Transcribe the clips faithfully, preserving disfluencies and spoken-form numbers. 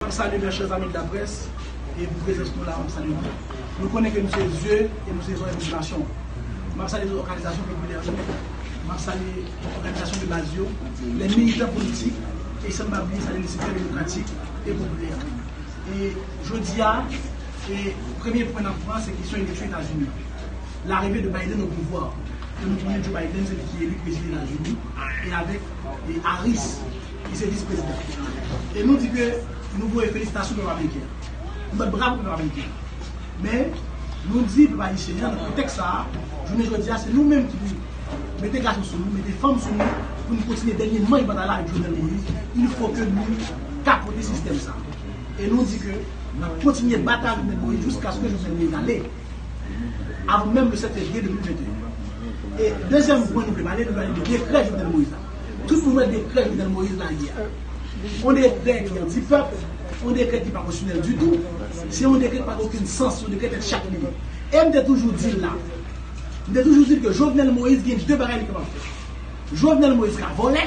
M ap salye mes chers amis de la presse e pou prezans nou la, m ap salye nou. Nou konnen ke nou se zye e nou se zòrèy popilasyon. M ap salye tout òganizasyon popilè yo. M ap salye òganizasyon de baz yo, les militants politiques, e san m pa bliye salye le sektè demokratik e popilè. E jodi a, e premye pwen n ap pran, se kesyon eleksyon Etazini. L'arrivée de Biden au pouvoir. E nou konnen Joe Biden, se li ki eli prezidan Etazini, e avèk, e Harris, ki se vis prezidan. E nou di ke nou voye felisitasyon pèp ameriken. Nou bat bravo pèp ameriken. Men, nou di pèp ayisyen an, nan kontèks sa a, jounen jodi a, se nou menm ki pou mete gason sou nou, mete fanm sou nou, pou nou kontinye dènye manch batay la avèk Jovenel Moïse. Il faut que nou kapote sistèm sa. E nou di ke n ap kontinye batay Jovenel Moïse jiskaske Jovenel Moïse ale. Avan menm le sept février deux mille vingt et un. E dezyèm pwen nou vle pale, nou vle pale de dekrè Jovenel Moïse la. Tout moun wè dekrè Jovenel Moïse la yè. Yon dekrè ki anti-pèp, yon dekrè ki pa konstitisyonèl ditou. Se yon dekrè ki pa gen okenn sans, yon dekrè tèt chat li ye. E m te toujou di l la. M te toujou di l ke Jovenel Moïse gen de bagay li kapab fè. Jovenel Moïse ka vòlè,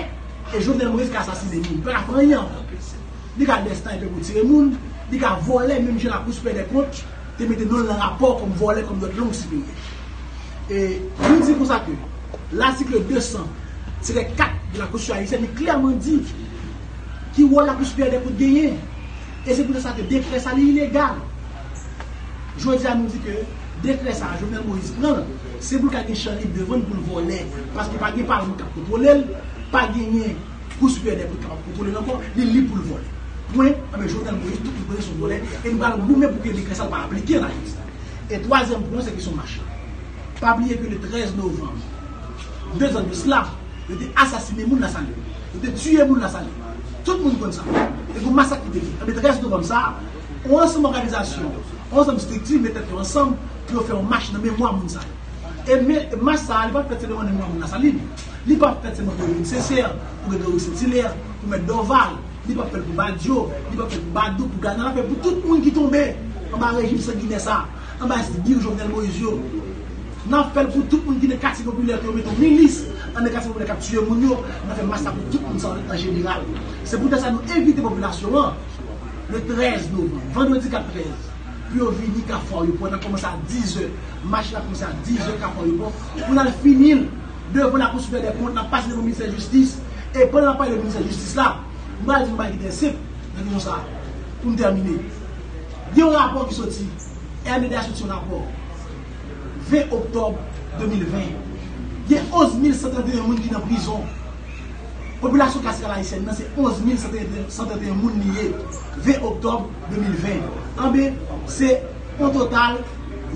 e Jovenel Moïse ka asasinen moun. Li pa ka fè anyen ankò. Li ka dèstan epe pou tire moun, li ka vòlè, menm jan Lakou Siperyè dè Kont te mete non l nan rapò kòm vòlè, kòm dwèt long siperyè. E nou di konsa ke latik de san tirè kat de la Konstitisyon ayisyèn, li klèman di ki wòl Lakou Siperyè dè Kont genyen. E se poutèt sa ke dekrè sa li ilegal. Jodi a nou di ke dekrè sa a, Jovenel Moïse pran l, se pou l ka gen chan lib devan l pou l vòlè. Paske pa gen palman k ap kontwole l, pa genyen Kou Siperyè dè Kont kapab kontwole l ankò, li lib pou l vòlè. Pwen, anben Jovenel Moïse, tout moun konnen se yon vòlè, e nou pral goumen pou ke dekrè sa a pa aplike nan Ayiti. E twazyèm pwen, se kesyon mach la. Pa bliye ke le trèz novanm, de zan de sila, yo te asasinen moun Lasalin. Yo te tiye moun Lasalin. Tout moun konn sa. E gon masak ki te fèt. Anben trèz novanm sa a, yon ansanm òganizasyon, yon ansanm estrikti mete tèt yo ansanm pou yo fè yon mach nan memwa moun sa yo. E men, mach sa a, li p ap fèt sèlman nan memwa moun Lasalin. Li p ap fèt sèlman pou Edwin Sincère, pou Gregory Saint-Hilaire, pou Mèt Dorval. Li p ap fèt pou Badio, li p ap fèt pou Badouk, pou Gana. L ap fèt pou tout moun ki tonbe anba rejim sanginè sa a, anba sbir Jovenel Moïse yo. N ap fè l pou tout moun ki nan katye popilè, ke yo mete yon milis nan katye popilè k ap tiye moun yo. N ap fè mach sa pou tout moun sa yo an jeneral. Se poutèt sa nou envite popilasyon an, le trèz novanm, vandredi kat trèz, pou yo vini Kafou Ayewopò. N ap kòmanse a dizè. Mach la kòmanse a dizè Kafou Ayewopò. Pou n al fini l devan Lakou Siperyè dè Kont, n ap pase devan ministè jistis. E pandan n ap pale de ministè jistis la, m pral di nou bagay ki trè senp nan kesyon sa a. Pou m tèmine, gen yon rapò ki soti, M N D A soti yon rapò ven oktòb de mil ven. Gen onz mil san trannteyen moun ki nan prizon. Popilasyon kastrèl ayisyèn nan, se onz mil san trannteyen moun li ye, ven oktòb de mil ven. Anben, se yon total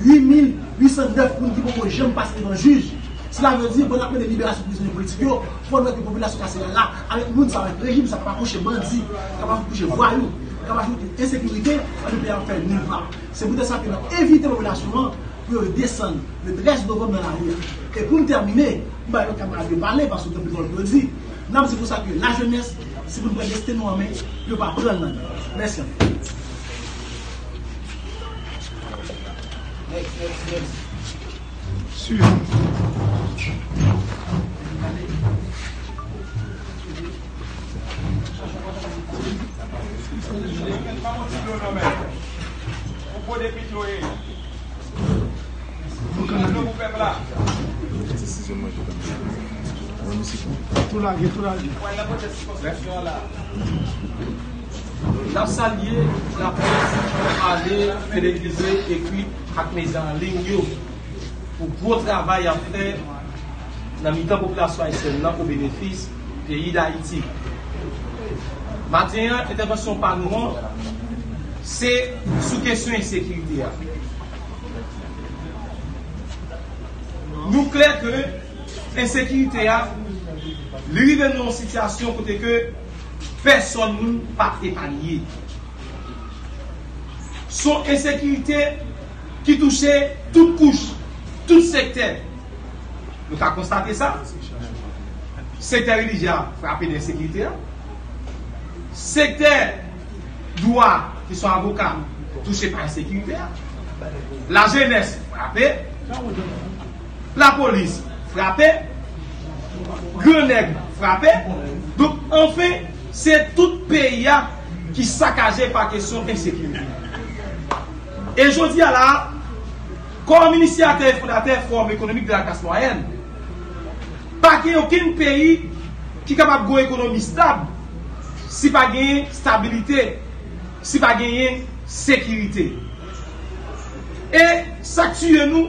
uit mil uit san nèf moun ki poko janm pase devan jij. Sela vle di, pandan n ap mande liberasyon prizonye politik yo, fò n wè ke popilasyon kastrèl la, avèk moun sa yo, avèk rejim sa, kapab kouche bandi, kapab kouche vwayou, kapab kouche ensekirite, anben peyi a p ap fè nil pa. Se poutèt sa ke n ap envite popilasyon an pou yo desann le trèz novanm nan lari a. E pou m tèmine, m bay lòt kamarad yo pale, paske gen pifò pou yo di. N ap di konsa ke lajenès, si pou n pran desten nou an men, yo pa pran l nan men. Mèsi anpil. Swiv. Tou lage, tou lage. N ap salye laprès, pale, televize, ekri ak medya an liy yo pou gwo travay y ap fè nan mitan popilasyon ayisyèn nan o benefis peyi Dayiti. Maten an, entèvansyon pa nou an, se sou kesyon ensekirite a. Nou klè ke ensekirite a, li rive nan yon sitiyasyon kote ke pèsòn moun pa epanye. Se yon ensekirite ki touche tout kouch, tout sektè. Nou ka konstate sa. Sektè relijye a frape de ensekirite a. Sektè dwa, ki se avoka, touche pa ensekirite a. Lajenès frape. Lapolis frape. Gran nèg frape. Donk, anfen, se tout peyi a ki sakaje pa kesyon ensekirite. E jodi a la, kòm inisiyatè e fondatè Forum Économique de la Classe Moyenne, pa gen okenn peyi ki kapab gen yon ekonomi stab si pa genyen stabilite, si pa genyen sekirite. E sa k tiye nou,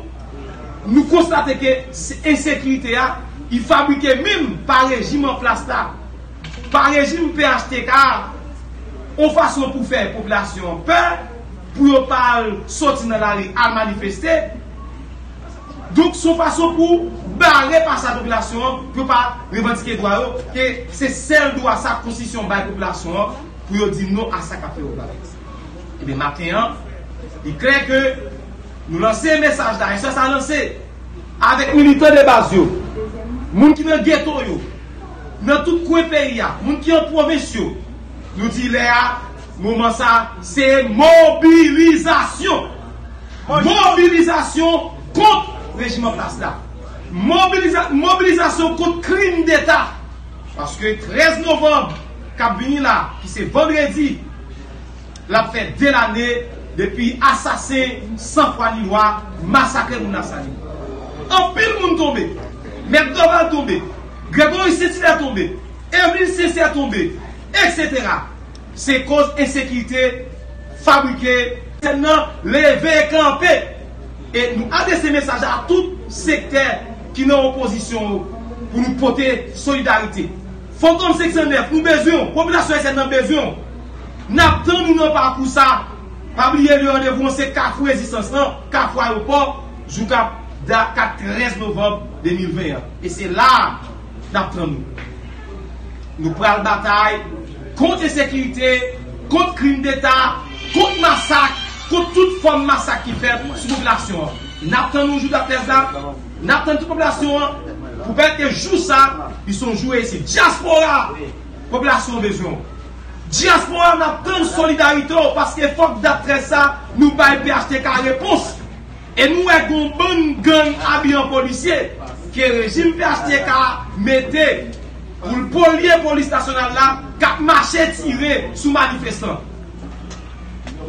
nou konstate ke se ensekirite a, li fabrike menm pa rejim an plas la, pa rejim P H T K a, yon fason pou fè popilasyon an pè, pou yo pa al soti nan lari al manifeste. Donk, se yon fason pou bare pasaj popilasyon an, pou yo pa revandike dwa yo, ke se sèl dwa sa konstitisyon bay popilasyon an, pou yo di non a sa k ap fè yo bagay. Ebyen, maten an, li klè ke nou lanse mesaj la, e sa sa lanse avèk militan de baz yo, moun ki nan geto yo, nan tout kwen peyi a, moun ki an pwovens yo, nou di lè a, moman sa, se mobilizasyon. Mobilizasyon kont rejim an plas la. Mobiliza-, mobilizasyon kont krim deta. Paske trèz novanm k ap vini la, ki se vandredi, l ap fè de lane depi asasen san fwa ni lwa masakre moun Lasalin. Anpil moun tonbe. Mèt Dorval tonbe. Gregory Saint-Hilaire tonbe. Emeline Sincère tonbe. Etsetera. Se koz ensekirite fabrike. Sèn nan leve kanpe. E nou adrese mesaj a tout sektè ki nan opozisyon yo pou nou pote solidarite. Fantom senk san nèf, nou bezwen w. Popilasyon ayisyèn nan bezwen w. N ap tann ou nan pakou sa. Pa bliye lye randevou an se Kafou Rezistans lan, Kafou Ayewopò, jou k ap da-, k ap trèz novanm de mil ven an. E se la a n ap tann nou. Nou pral batay kont ensekirite, kont krim deta, kont masak, kont tout fòm masak ki fèt sou popilasyon an. N ap tann nou jou dat trèz la, n ap tann tout popilasyon an pou pèmèt ke jou sa, li se yon jou reyisit. Dyaspora, popilasyon an bezwen w. Dyaspora, n ap tann solidarite w, paske fòk dat trèz sa, nou bay P H T K repons. E nou wè gon bann gang abiye an polisye ke rejim P H T K mete pou l polye polis nasyonal la k ap mache tire sou manifestan.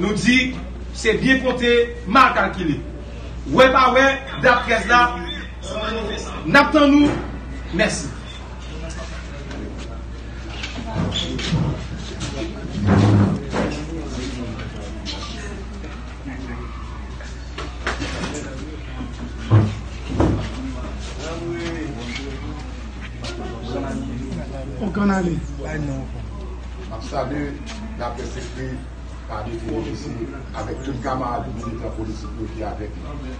Nou di, se byen konte, mal kalkile. Wè pa wè, dat trèz la, n ap tann nou. Mèsi. Ou konn ale. Bay non. M ap salye laprès ekri pa depi ofisye avèk tout kamarad militan politik yo ki avèk li.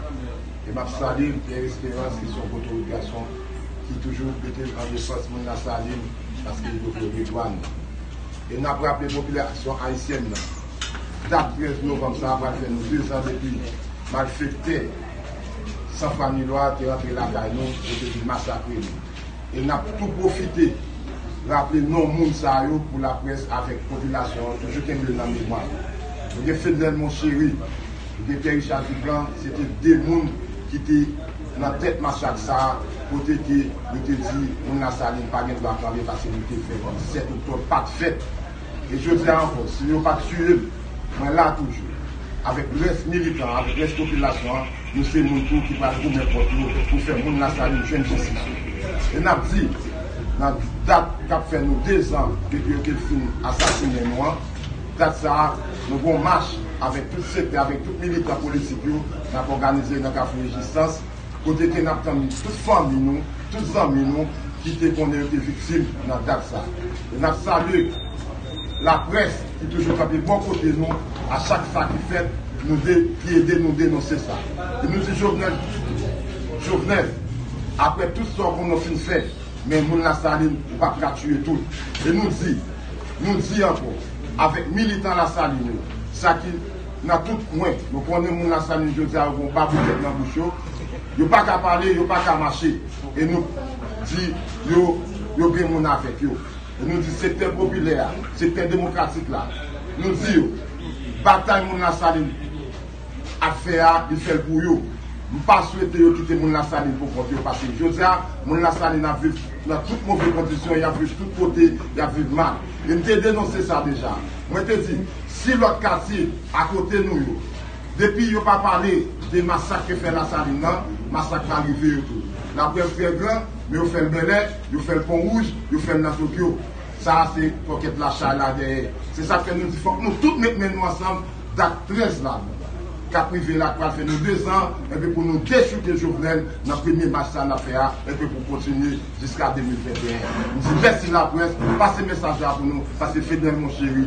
E m ap salye Pierre Espérance ki se yon gwo toro gason ki toujou mete l an defans moun Lasalin paske li dwe redwàn. E n ap raple popilasyon ayisyèn nan, dat trèz novanm sa a pral fè nou dezan depi malfektè san fwa ni lwa te rantre lakay nou, yo te vin masakre nou. E n ap tou pwofite raple non moun sa yo pou laprès avèk popilasyon an toujou kenbe l nan memwa. Nou gen Fednel Monchéry, nou gen Pierre Richard Duplan, se te de moun ki te nan tèt masak sa a, kote ke yo te di moun Lasalin pa gen dwa kanpe paske nou te fè sèt oktòb pa t fèt. E jodi a ankò, si yo pa t tiye m, mwen la toujou. Avèk rès militan, avèk rès popilasyon an, nou se moun tou ki pral goumen kont yo pou fè moun Lasalin jwenn jistis yo. E n ap di, nan dat k ap fè nou dezan depi yo te fin asasinen nou an, dat sa a, nou gon mach avèk tout sektè, avèk tout militan politik yo, n ap òganize nan Kafou Rezistans, kote ke n ap tann tout fanmi nou, tout zanmi nou ki te konnen yo te viktim nan dat sa. E n ap salye laprès ki toujou kanpe bò kote nou a chak sa ki fèt, nou de-, ki ede nou denonse sa. E nou di Jovenel, Jovenel, apre tout sa w konn fin fè, men moun Lasalin, ou pa t ka tiye tout. E nou di, nou di ankò, avèk militan Lasalin yo, sa ki nan tout kwen, nou konnen moun Lasalin jodi a yo gon babou tèt nan bouch yo, yo pa ka pale, yo pa ka mache. E nou di yo, yo gen moun avèk yo. E nou di sektè popilè a, sektè demokratik la, nou di yo, batay moun Lasalin ap fè a, li fè l pou yo. M pa swete yo kite moun Lasalin pou kont yo, paske jodi a, moun Lasalin ap viv Nan tout move kondisyon, y ap viv tout kote, y ap viv mal. E m te denonse sa deja. Mwen te di, si lòt katye akote nou yo, depi yo pa pale de masak ke fè Lasalin nan, masak va rive yo tou. Laprès fè gran, men yo fè l bèlè, yo fè l Pon Wouj, yo fè l nan Tokyo. Sa a se pòkèt la chay la dèyè. Se sa k fè nou di fòk nou tout met men nou ansanm. Dat trèz la k ap rive la, k pral fè nou dezan, enben pou nou dechouke Jovenel nan premye mach sa n ap fè a, enben pou kontinye jiska de mil venteyen. M di mèsi laprès, pase mesaj la pou nou, paske Fednel Monchéry,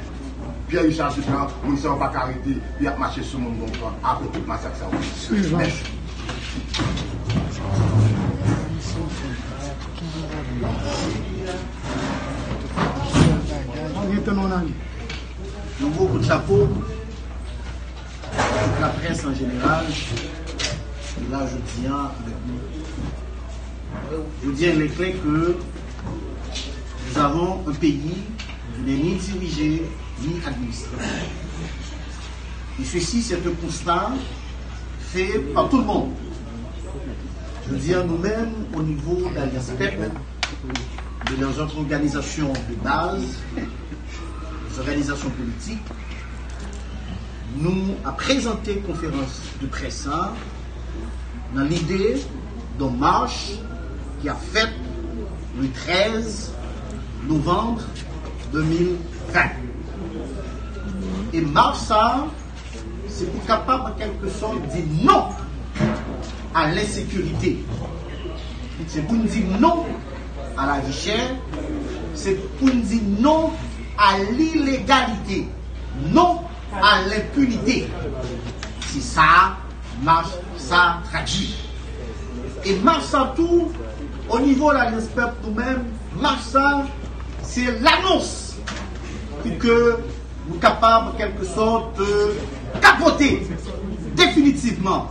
Pierre Richard Duplan, moun sa yo pa ka rete, y ap mache sou moun donk apre tout masak sa yo. Mèsi. Yon gwo kout chapo. Laprès an jeneral, ki la jodi a avèk nou. Jodi a, il est clair que nous avons un pays qui n'est ni dirigé, ni administré. Et ceci, c'est un constat fait par tout le monde. Jodi a, nou menm, o nivo Alyans Pèp, nou nan zòt òganizasyon de baz, òganizasyon politik, nou ap prezante konferans de près sa nan lide d'un mach ki ap fèt le trèz novanm de mil ven. E mach sa, se pou kapab, an kèlke sòt, di non a lensekirite. Se pou n di non a lavi chè, se pou n di non a lilegalite, non a lenpinite. Se sa mach sa tradui. E mach sa tou, o nivo Alyans Pèp, nou menm, mach sa, se lanons pou ke nou kapab, an kèlke sòt, euh, kapote definitivman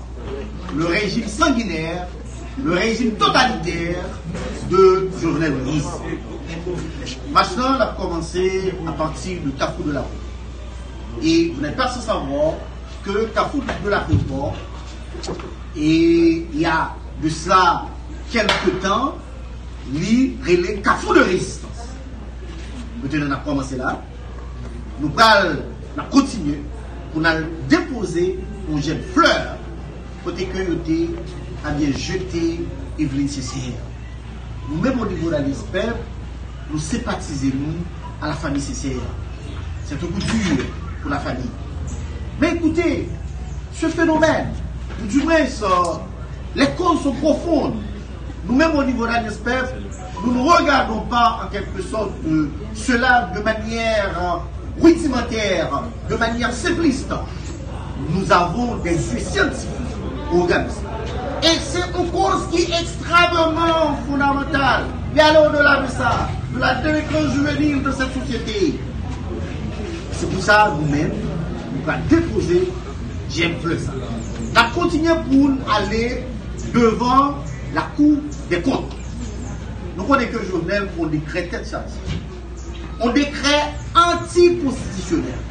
le régime sanguinaire, le régime totalitaire de Jovenel Moïse. Mach lan ap kòmanse apati de Kafou de la Rue. Et vous n'êtes pas sans savoir que Kafou de la Rue, et il y a de cela quelque temps, li rele Kafou de Rezistans. Kote nou ap kòmanse la, nou pral, n ap kontinye pou n al depoze yon jèn flè kote ke yo te, ebyen, jete Evelyne Césaire. Nou menm, o nivo Alyans Pèp, nou senpatize nou a la famille Césaire. C'est un coup dur pour la famille. Mais écoutez, ce phénomène, ou du moins, euh, les causes sont profondes. Nous-mêmes, au niveau d'Alyans Pèp, nous ne regardons pas, en quelque sorte, euh, cela de manière, euh, rudimentaire, de manière simpliste. Nous avons des yeux scientifiques au Gambie. Et c'est une cause qui est extrêmement fondamentale. Et aller au-delà de ça, de la délinquance juvénile de cette société. C'est pour ça, nous-mêmes, nou pral depoze jèn flè sa. N ap kontinye pou n ale devan la Cour des comptes. Nou konnen ke Jovenel pran yon dekrè tèt chaje. Yon dekrè antikonstitisyonèl.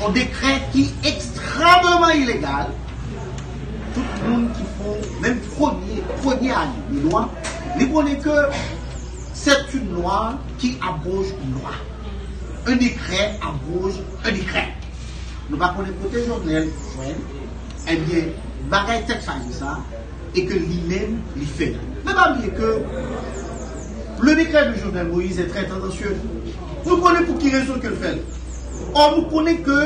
Yon dekrè ki ekstrèmman ilegal. Tout moun ki fè menm premye, premye ane de lwa, li konnen ke c'est une loi qui abroge une loi. Un décret abroge un décret. Nou pa konnen kote Jovenel jwenn, ebyen, bagay tèt chaje sa, e ke li menm, li fè. Men pa bliye ke le décret de Jovenel Moïse est très tendancieux. Nou konnen pou ki rezon ke l fè l. Or, nou konnen ke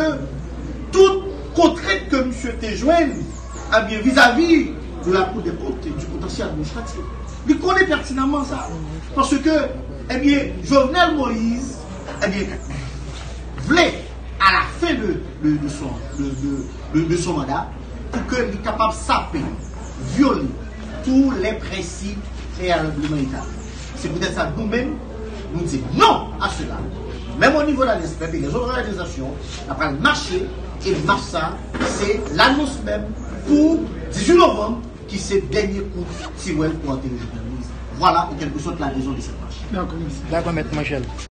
tout kontrent ke misye te jwenn, ebyen, vizavi de la Cour des comptes et du contentieux administratif. Li konnen pètinanman sa. Paske, ebyen, Jovenel Moïse, ebyen, vle, à la fin de, de, de son, de, de, de, de son mandat, pou ke li kapab sape, vyole tous les principes préalablement établis. Se poutèt sa, nou menm, nou di non a sela. Menm o nivo Alyans Pèp e lèzòt òganizasyon, n ap pral mache, e mach sa, se lanons menm pou dizuit novanm, ki se dènye kout tirèl pou antere Jovenel Moïse. Voilà, en quelque sorte, la raison de cette marche. Dakò, mèt Manchèl.